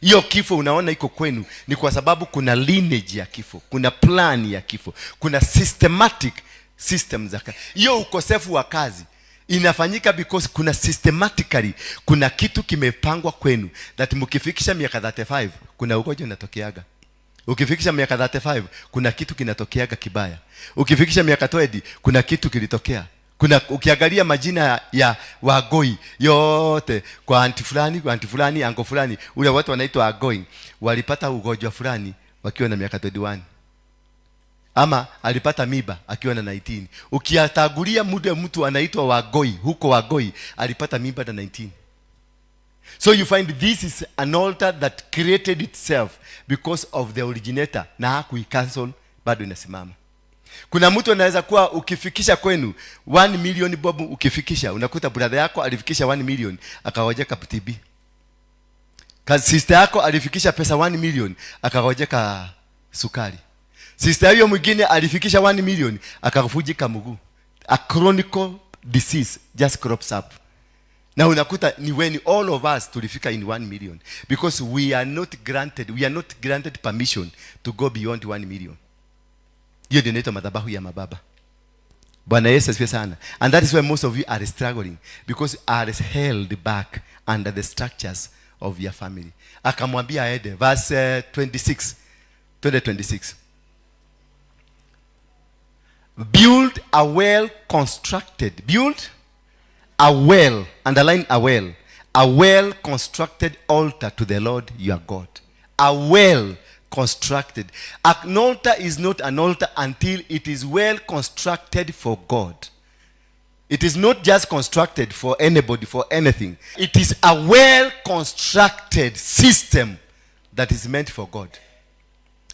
Hiyo kifo unaona iko kwenu ni kwa sababu kuna lineage ya kifo, kuna plan ya kifo, kuna systematic system za kazi. Hiyo ukosefu wa kazi inafanyika because kuna systematically kuna kitu kimepangwa kwenu that mkifikisha miaka 35 kuna ugonjwa unatokeaga. Ukifikisha miaka 35 kuna kitu kinatokeaga kibaya. Ukifikisha miaka 20 kuna kitu kilitokea. Kuna ukiangalia majina ya wagoi yote kwa anti fulani, kwa anti fulani, anko fulani, ule watu wanaitwa wagoi walipata ugonjwa fulani wakiwa na miaka 21. Ama alipata miba akiwa na 19. Ukiatagulia muda mtu anaitwa wagoi, huko wagoi alipata miba na 19. So you find this is an altar that created itself because of the originator, na hakuicancel, bado inasimama. Kuna mtu anaweza kuwa ukifikisha kwenu 1 million bob, ukifikisha unakuta brother yako alifikisha 1 million akawajeka TB. Sister yako alifikisha pesa 1 million akawajeka sukari. Sister hiyo mwingine alifikisha 1 million akavunjika mguu. A chronic disease just crops up. Na unakuta ni when all of us tulifika in 1 million, because we are not granted permission to go beyond 1 million. Hiyo ndio inaitwa madhabahu ya mababa. Bwana Yesu asifiwe sana. And that is why most of you are struggling, because are held back under the structures of your family. Akamwambia aende. Verse 26. 2026. Build a well constructed. Build a well, underline a well. A well constructed altar to the Lord your God. A well constructed. An altar is not an altar until it is well constructed for God. It is not just constructed for anybody, for anything. It is a well constructed system that is meant for God.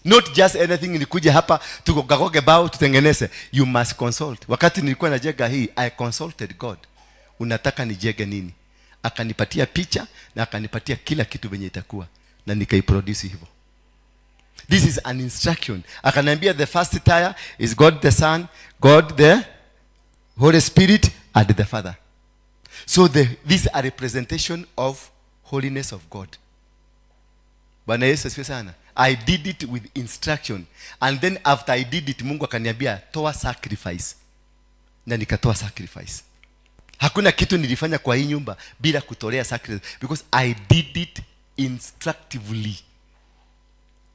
Not just anything nilikuja hapa tukogagoge bao tutengeneze. You must consult. Wakati nilikuwa najenga hii, I consulted God. Unataka nijenge nini? Akanipatia picha na akanipatia kila kitu venye itakuwa, na nikaiproduce hivyo. This is an instruction. Akaniambia the first tier is God the Son, God the Holy Spirit, and the Father. So these are representation of holiness of God. Bwana Yesu asifiwe sana. I did it with instruction. And then after I did it, Mungu akaniambia toa sacrifice. Na nikatoa sacrifice. Hakuna kitu nilifanya kwa hii nyumba bila kutolea sacrifice, because I did it instructively.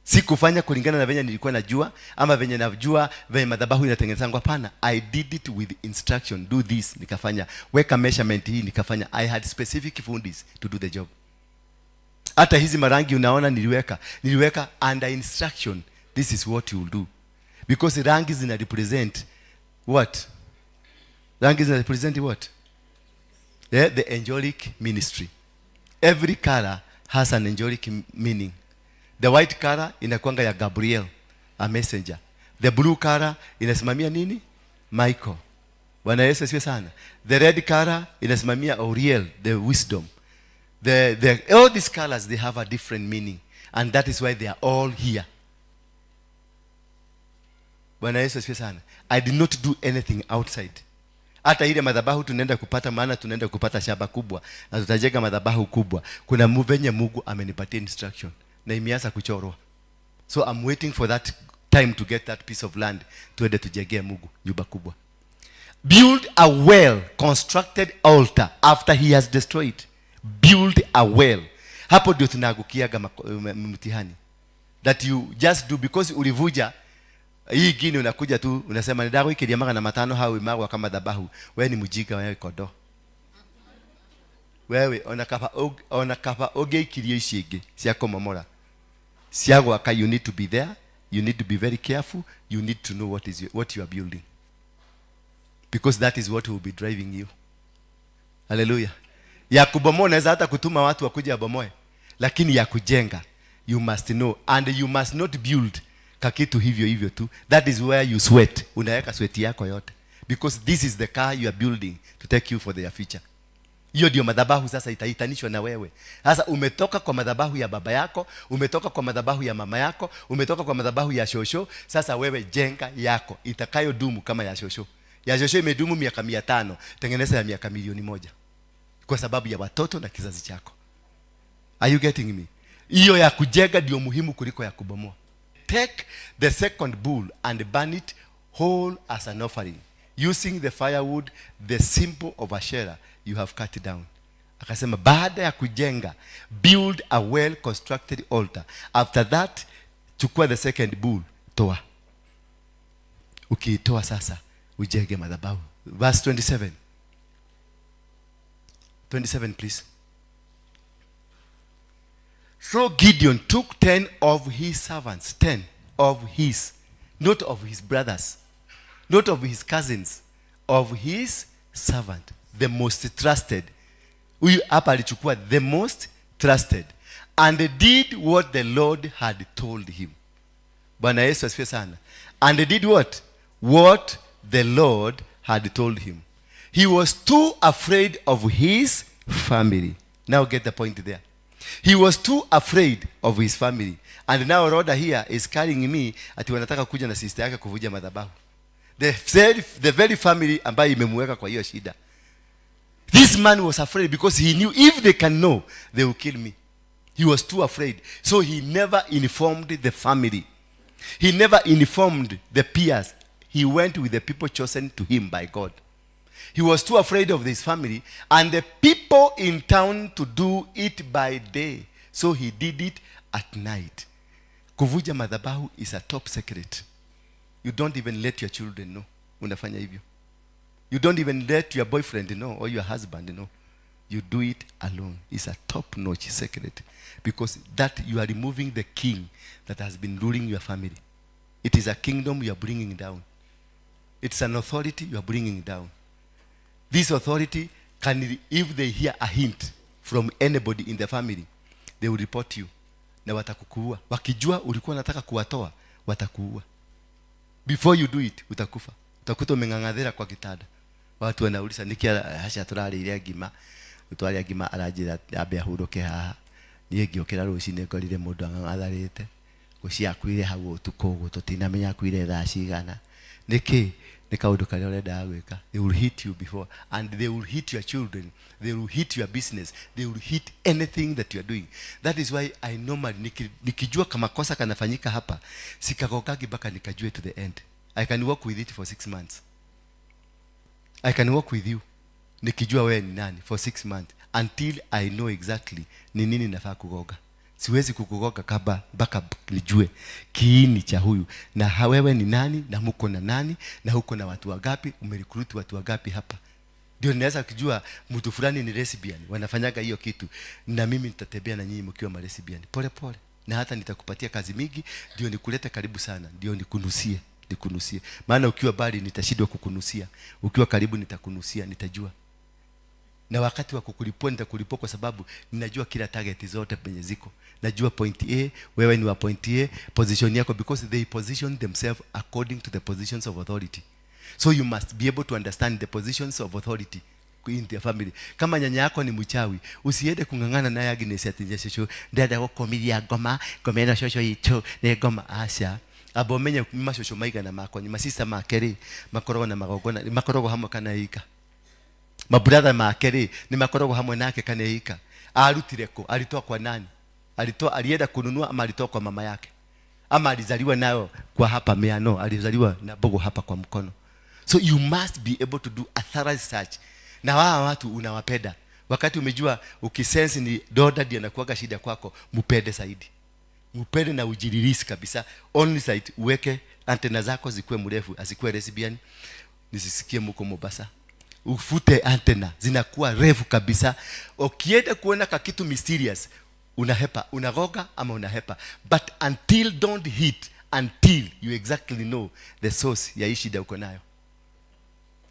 Sikufanya kulingana na venye nilikuwa najua ama venye najua venye madhabahu inatengenezwa. Hapana, I did it with instruction. Do this, nikafanya. Weka measurement hii, nikafanya. I had specific fundis to do the job. Hata hizi marangi unaona niliweka under instruction. This is what you will do. Because rangi zina represent what? Rangi zina represent what? The angelic ministry. Every color has an angelic meaning. The white color inakuanga ya Gabriel, a messenger. The blue color inasimamia nini? Michael. Bwana Yesu asifiwe sana. The red color inasimamia Uriel, the wisdom. All these colors, they have a different meaning. And that is why they are all here. Bwana Yesu asifiwe sana. I did not do anything outside. Hata ile madhabahu tunaenda kupata, maana tunaenda kupata shamba kubwa na tutajenga madhabahu kubwa. Kuna venye Mungu amenipatia instruction na imeanza kuchorwa. So I'm waiting for that time to get that piece of land tuende tujengee Mungu nyumba kubwa. Build a well constructed altar after he has destroyed. Build a well. Hapo ndio tunaangukiaga mtihani. That you just do because ulivuja hii gini, unakuja tu unasema ndago ikiria 500 hau imagwa kama dhabahu. Wewe ni mjinga, wewe kodo. Wewe ona kaba ogeikirie ici ingi cia komomora. Cia gwaka, you need to be there, you need to be very careful, you need to know what you are building. Because that is what will be driving you. Hallelujah. Ya kubomoa unaweza hata kutuma watu wakuja wabomoe, lakini ya kujenga you must know, and you must not build kakitu hivyo hivyo tu. That is where you sweat. Unaweka sweat yako yote, because this is the car you are building to take you for their future. Hiyo ndio madhabahu sasa itaitanishwa na wewe. Sasa umetoka kwa madhabahu ya baba yako, umetoka kwa madhabahu ya mama yako, umetoka kwa madhabahu ya shosho. Sasa wewe jenga yako itakayodumu kama ya shosho. Ya shosho imedumu miaka 500, tengeneza ya miaka 1,000,000. Kwa sababu ya watoto na kizazi chako. Are you getting me? Hiyo ya kujenga ndio muhimu kuliko ya kubomoa. Take the second bull and burn it whole as an offering, using the firewood, the symbol of Asherah you have cut down. Akasema baada ya kujenga, build a well constructed altar. After that, chukua the second bull, toa. Ukiitoa sasa, ujenge madhabahu. Verse 27. 27, please. So Gideon took 10 of his servants, 10 of his, not of his brothers, not of his cousins, of his servant, the most trusted. Huyu hapa alichukua the most trusted, and did what the Lord had told him. Bwana Yesu asifiwe sana. And did what? What the Lord had told him. He was too afraid of his family. Now get the point there. He was too afraid of his family. And now Rhoda here is carrying me ati wanataka kuja na sister yake kuvuja madhabahu. The very family ambayo imemweka kwa hiyo shida. This man was afraid because he knew if they can know, they will kill me. He was too afraid. So he never informed the family. He never informed the peers. He went with the people chosen to him by God. He was too afraid of his family and the people in town to do it by day. So he did it at night. Kuvuja madhabahu is a top secret. You don't even let your children know. Unafanya hivyo. You don't even let your boyfriend know or your husband know. You do it alone. It's a top-notch secret. Because that you are removing the king that has been ruling your family. It is a kingdom you are bringing down. It's an authority you are bringing down. This authority can, if they hear a hint from anybody in the family, they will report you. Na watakukuua. Wakijua ulikuwa unataka kuwatoa, watakuua. Before you do it, utakufa. Utakuta umeng'ang'athira kwa kitanda. Watu wanauliza niki hasha turarĩire ngima. Twarĩa ngima aranjĩra ambe ahurũke haha. Niĩ ngĩũkĩra rũcinĩ ngorire mũndũ ang'ang'atharĩte. Ngũcia akuire hau ũtukũ ũguo tũtinamenya akuire thaa cigana. Nĩkĩ? Nĩ kaũndũ karĩa ũrendaga gwĩka. They will hit you before, and they will hit your children. They will hit your business. They will hit anything that you are doing. That is why I normally nikijua kama kosa kanafanyika hapa, sikagogagi mpaka nikajue to the end. I can work with it for 6 months. I can work with you nikijua wewe ni nani for 6 months until I know exactly ni nini nafaa kugoga. Siwezi kukugoga kaba mpaka nijue kiini cha huyu na wewe ni nani na mko na nani na huko na watu wangapi, umerecruit watu wangapi hapa. Ndio ninaweza kujua mtu fulani ni lesbian, wanafanyaga hiyo kitu, na mimi nitatembea na nyinyi mkiwa ma lesbian pole pole, na hata nitakupatia kazi mingi ndio nikulete karibu sana, ndio nikunusie, nikunusie. Maana ukiwa bali nitashindwa kukunusia, ukiwa karibu nitakunusia, nitajua. Na wakati wa kukulipua nitakulipua kwa sababu ninajua kila target zote penye ziko. Najua point A, wewe ni wa point A, position yako, because they position themselves according to the positions of authority. So you must be able to understand the positions of authority in the family. Kama nyanya yako ni mchawi, usiende kung'ang'ana naye Agnes ati shosho ndada gokomiria ngoma, ngoma shosho itu ne ngoma asha. Abo menye mashosho maigana makwa, ni masista make makoragwo na magongona, makoragwo hamwe kana ika. Mabrother make rĩ ni makoragwo hamwe nake kana ika. Arutire ko? Alitoa kwa nani? Alitoa, alienda kununua ama alitoa kwa mama yake? Ama alizaliwa nayo kwa hapa meano, alizaliwa na bogo hapa kwa mkono. So you must be able to do a thorough search. Na wao watu unawapenda. Wakati umejua ukisense ni doda ndiye anakuaga shida kwako, mpende zaidi. Mpende na ujirelease kabisa. Only site uweke antena zako zikuwe mrefu, asikuwe lesbian. Nisisikie mko Mombasa. Ufute antena zinakuwa refu kabisa. Ukienda kuona kakitu mysterious, unahepa, unagoga ama unahepa. But until don't hit until you exactly know the source ya hii shida uko nayo.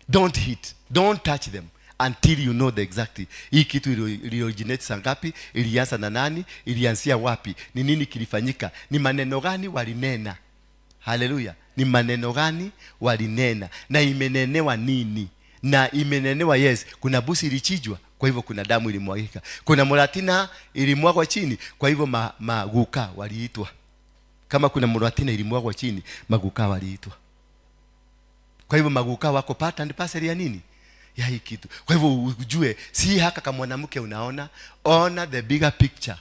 Don't hit, don't touch them until you know the exactly. Hii kitu ili originate saa ngapi, ilianza na nani, ilianzia wapi, ni nini kilifanyika, ni maneno gani walinena. Haleluya. Ni maneno gani walinena na imenenewa nini? Na imenenewa, yes, kuna busi ilichijwa, kwa hivyo kuna damu ilimwagika. Kuna muratina ilimwagwa chini, kwa hivyo maguka waliitwa. Kama kuna muratina ilimwagwa chini, maguka waliitwa. Kwa hivyo maguka wako part and parcel ya nini? Ya hii kitu. Kwa hivyo ujue si haka kama mwanamke unaona, ona the bigger picture.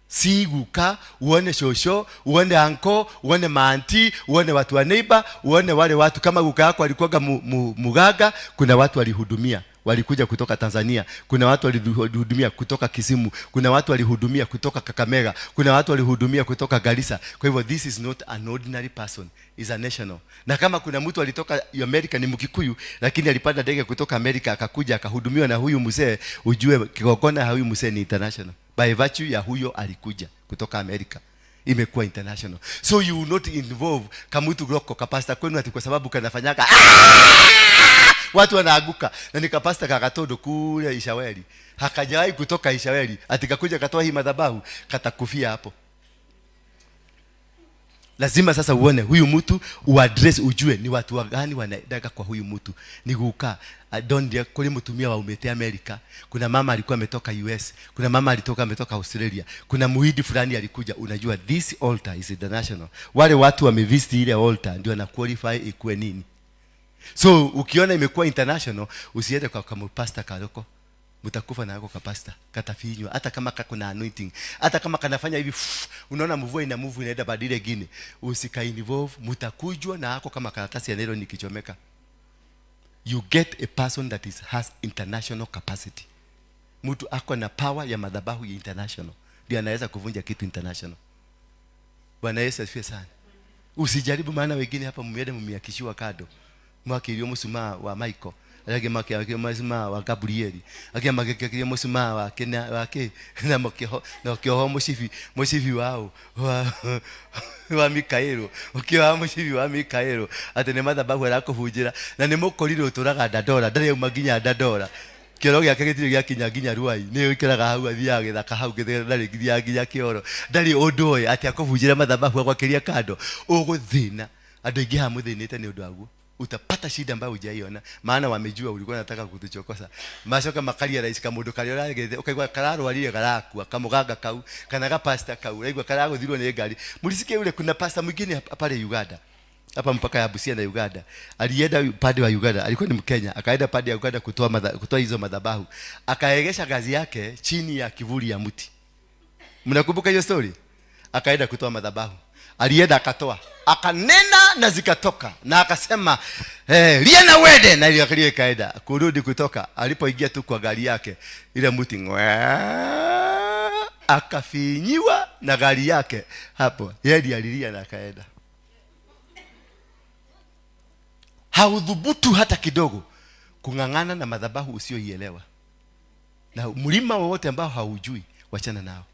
Si guka, uone shosho, uone anko, uone maanti, uone watu wa neighbor, uone wale watu. Kama guka yako alikuwa mugaga, kuna watu walihudumia, walikuja kutoka Tanzania, kuna watu walihudumia kutoka Kisimu, kuna watu walihudumia kutoka Kakamega, kuna watu walihudumia kutoka Garissa. Kwa hivyo this is not an ordinary person, is a national. Na kama kuna mtu alitoka Amerika, ni Mkikuyu, lakini alipanda ndege kutoka Amerika akakuja akahudumiwa na huyu mzee, ujue kigongona huyu mzee ni international. By virtue ya huyo alikuja kutoka Amerika, imekuwa international. So you will not involve kamutu groko kapasta kwenu ati kwa sababu kanafanyaga watu wanaaguka, na nikapasta kakatodo kule Ishaweli, hakajawahi kutoka Ishaweli, ati kakuja katoa hii madhabahu, katakufia hapo. Lazima sasa uone huyu mtu, uaddress, ujue ni watu gani wanaendaga kwa huyu mtu. Ni guka don't kuli mtumia wa umete America, kuna mama alikuwa ametoka US, kuna mama alitoka ametoka Australia, kuna muhidi fulani alikuja. Unajua this altar is international. Wale watu wamevisit ile altar ndio na qualify ikuwe nini. So ukiona imekuwa international, usiende kwa kama pastor karoko. Mtakufa na yako kapasta, katafinywa. Hata kama kako na anointing, hata kama kanafanya hivi, unaona mvua ina move inaenda badile gine, usika involve, mtakujwa na yako kama karatasi ya nylon ikichomeka. You get a person that has international capacity. Mtu ako na power ya madhabahu ya international, ndio anaweza kuvunja kitu international. Bwana Yesu asifiwe sana. Usijaribu, maana wengine hapa mmiende mmiakishiwa kado. Mwakirio musuma wa Michael, alage makiakio musuma wa Gabrieli, akia makiakio musuma wa kena wa ke na mokioho na kioho mushifi wao wa Mikaelo, ukioha mushifi wa Mikaelo ate ne madhabahu arakũhunjĩra na nĩ mũkorire ũtũraga Dandora, ndarĩ auma nginya Dandora. Kĩoro gĩake gĩtirĩ gĩakinya nginya Ruai, nĩ ũikaraga hau athiaga gĩthaka hau ndarĩ nginya kĩoro, ndarĩ ũndũ oĩ atĩ akũbunjĩra madhabahu agwakĩria kando. Ũgũthĩna. Andũ aingĩ haha mũthĩnĩte nĩ ũndũ waguo. Utapata shida ambayo hujaiona, maana wamejua ulikuwa unataka kutuchokosa. Macoka makaria rais kamundu karia uragethe ukaigua kararwarire karakua kamuganga kau kana ga pastor kau uraigua karaguthirwo ni ngari. Mulisikia yule kuna pastor mwingine pale Uganda, hapa mpaka ya Busia na Uganda, alienda upande wa Uganda, alikuwa ni Mkenya, akaenda pande ya Uganda kutoa hizo madhabahu, akaegesha gazi yake chini ya kivuli ya mti. Mnakumbuka hiyo story? Akaenda kutoa madhabahu, alienda akatoa, akanena na zikatoka, na akasema lia na wede, na ile akili ikaenda. Kurudi kutoka, alipoingia tu kwa gari yake ile mti akafinyiwa na gari yake hapo, yeye alilia na akaenda. Haudhubutu hata kidogo kung'ang'ana na madhabahu usioielewa. Na mlima wowote ambao haujui, wachana nao.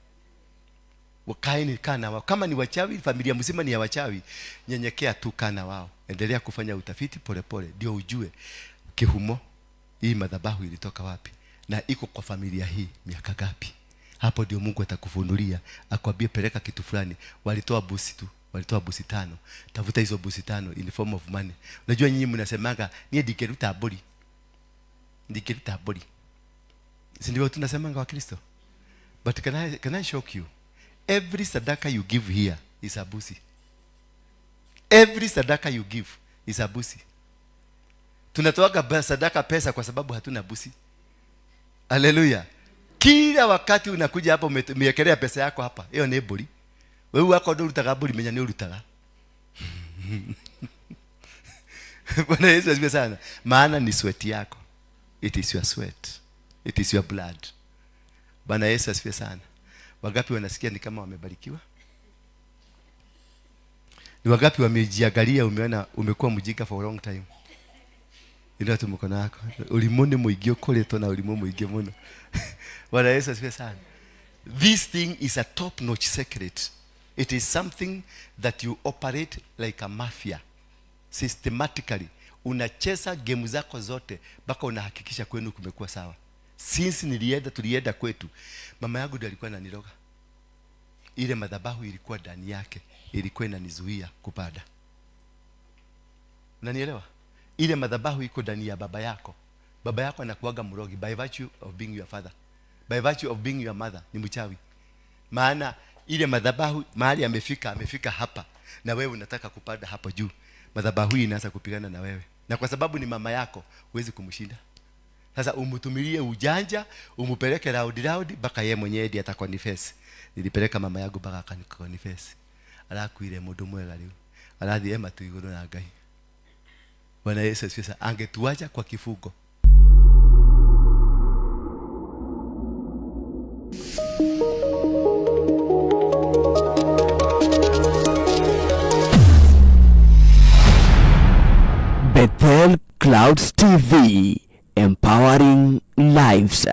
Wakaeni kana wao. Kama ni wachawi, familia mzima ni ya wachawi, nyenyekea tu kana wao. Endelea kufanya utafiti polepole ndio ujue kihumo hii madhabahu ilitoka wapi na iko kwa familia hii miaka ngapi. Hapo ndio Mungu atakufunulia, akwambie peleka kitu fulani. Walitoa busi tu, walitoa busi 5. Tafuta hizo busi 5 in form of money. Unajua nyinyi mnasemanga nie ndikeruta mburi. Ndikeruta mburi. Si ndio tunasemanga wa Kristo? But can I shock you? Every sadaka you give here is a busi. Every sadaka you give is a busi. Tunatoaga sadaka pesa kwa sababu hatuna busi. Haleluya. Kila wakati unakuja hapa umewekelea pesa yako hapa, hiyo ni mburi. Wewe wako ndio urutaga mburi, menya ni urutaga. Bwana Yesu asifiwe sana. Maana ni sweat yako. It is your sweat. It is your blood. Bwana Yesu asifiwe sana. Wangapi wanasikia ni kama wamebarikiwa? Ni wangapi wamejiangalia, umeona umekuwa mjinga for a long time? Inua tu mkono wako. Ulimone muingi ukoretwo na ulimu muingi muno. Bwana Yesu asifiwe sana. This thing is a top notch secret. It is something that you operate like a mafia. Systematically. Unacheza game zako zote mpaka unahakikisha kwenu kumekuwa sawa. Since tulienda kwetu, mama yangu ndiye alikuwa ananiroga. Ile madhabahu ilikuwa ndani yake, ilikuwa inanizuia kupanda. Unanielewa? Ile madhabahu iko ndani ya baba yako. Baba yako anakuaga mrogi by virtue of being your father. By virtue of being your mother, ni mchawi. Maana ile madhabahu mahali amefika hapa, na wewe unataka kupanda hapo juu. Madhabahu hii inaanza kupigana na wewe. Na kwa sababu ni mama yako, huwezi kumshinda. Sasa umutumilie ujanja, umupeleke round round mpaka yeye mwenyewe ndiye atakonfess. Nilipeleka mama yangu mpaka akanikonfess. Arakuire mundu mwega riu. Arathie matu iguru na Ngai. Bwana Yesu asifiwe. Angetuacha kwa kifungo. Bethel Clouds TV, empowering lives.